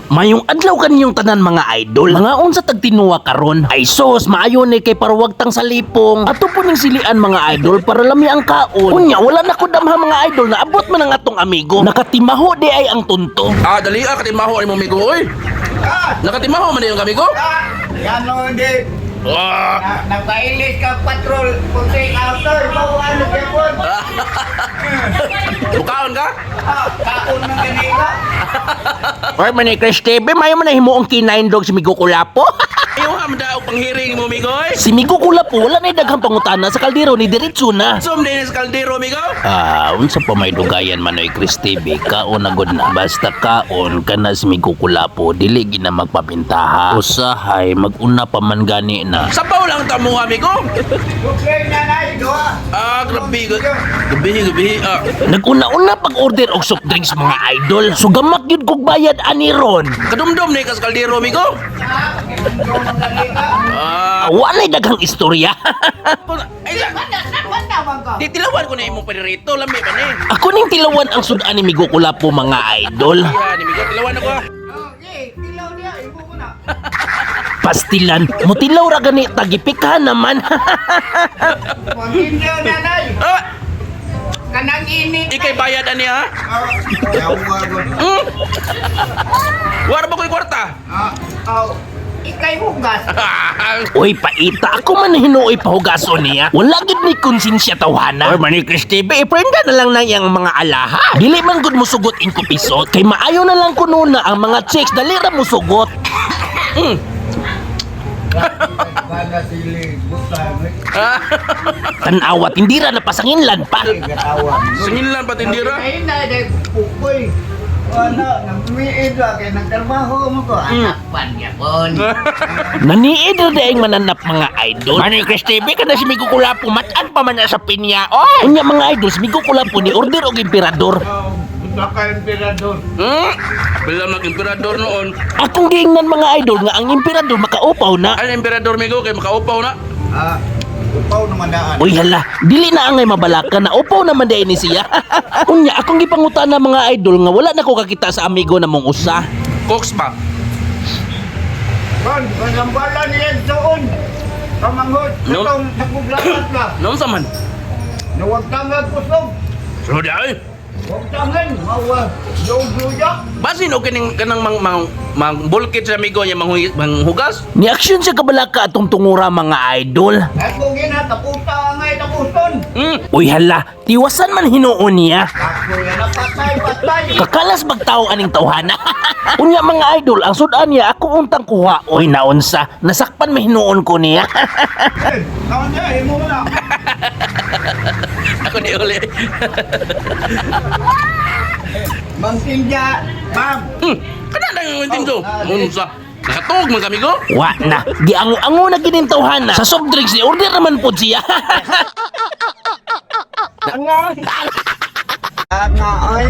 Mayong adlaw kaninyong tanan, mga idol. Mga unsa tag tinuwa karon. Ay sos, maayo ni kay parwagtang sa lipong. Ato po ning silian, mga idol, para lami ang kaon. Unya wala na ko damha, mga idol, na abot man ang atong amigo. Nakatimaho di ay ang tunto. Ah, dali ah, katimaho ani mo migo oy. Nakatimaho man yung kamigo. Ah, yan o, hindi. Ah, Na, napailis ka patrol. Puti outer. Bawaan na siya po. Bukaon ka? Ah, kaon ng ganito. Oy, man Chris TV, mayo man na himuong K9 dog si Migo Kulapo. Ayaw ha, madaog panghiring mo migo oy. Si Migo Kulapo wala na daghang pangutana sa kaldero ni diretso na. Sum din sa kaldero migo. Ah, unsa pa may dugayan manoy Chris TV, kaon na gud na. Basta kaon kana si Migo Kulapo, dili gina magpapintaha. Usahay maguna pa man gani na. Sabaw lang ta mo amigo. Okay na na, doa. Ah, grabe. Gabi, gabi. Ah. Naguna-una pag-order og soft drinks, mga idol. Sugamak gyud kog bayad ani ron. Kadumdum ni ka sa kaldero migo. Ah, doon ng ganito. Ah, Ah, walay daghang istorya. ay, di tilawan ko na imong paririto, lami ba ni? Ako ning tilawan ang sudan ni Migo Kulapo, mga idol. Iya, ni migo, tilawan ako ah. Okay, tilaw niya. Ibo ko na. Pastilan, mutilaw ra gani tagipika naman. Pagindiyo na na. Ah, Kanang init. ikay bayad ani ha? Ah, yawa ko. Wara ba ko'y kwarta? Ah, oh. Ikay hugas. Uy, paita. Ako man hinuoy pahugason niya. Wala gid ni konsensya tawhana. Oy, mani Chris TV, iprenda na lang nang iyang mga alaha. Dili man gud musugot in kupisot. Kay maayo na lang kuno na ang mga chicks dali ra musugot. Bana sili. Buta. Tan-awa tindira na pasanginlan pa. Gatawa. Singil lang patindira. Ay na, dahil pukoy. Wala, nagmiid ba? Kaya nagtrabaho mo ko. Anak pan yapon. Naniid ra daing mananap, mga idol. Mani Chris TV, kana si Migo Kulapo matan pa man na sa pinya. Oy! Unya, mga idol, si Migo Kulapo ni order og emperador. Baka emperador. Bila mag-emperador noon. Akong giingnan, mga idol, nga ang emperador makaupaw na. Ay, emperador migo kay makaupaw na. Ah, upaw naman daan. Uy hala, dili na angay mabalaka na upaw naman dahil ni siya. Unya, akong gipangutan na, mga idol, nga wala na ko kakita sa amigo na mong usa. Cooks ba? Kon, kasambala niya doon. Kamanghod, No. katong naguglakat na. Noon sa man. Nawag tangag kusog. Sunod ay. Huwag tangan, mawa. Luya. Basin og kining kanang mang mang mang bulkit sa amigo niya manghugas. Ni aksyon siya kabalaka atong tungura, mga idol. At kung gina, taputa angay taputon. Uy hala, tiwasan man hinuon niya. Ako yan na patay, patay. Kakalas magtao aning tawhana. Unya, mga idol, ang sudan niya ako untang kuha. Uy naunsa, nasakpan mahinuon ko niya. Eh, kaon niya, himo mo na. Ako ni uli. Mangtinja, ma'am. Kana lang yung intindo. Unsa? Nakatuog man kami ko. Wa na, giango-ango na gining tawhana. Sa soft drinks ni order naman po siya. Nga, ay.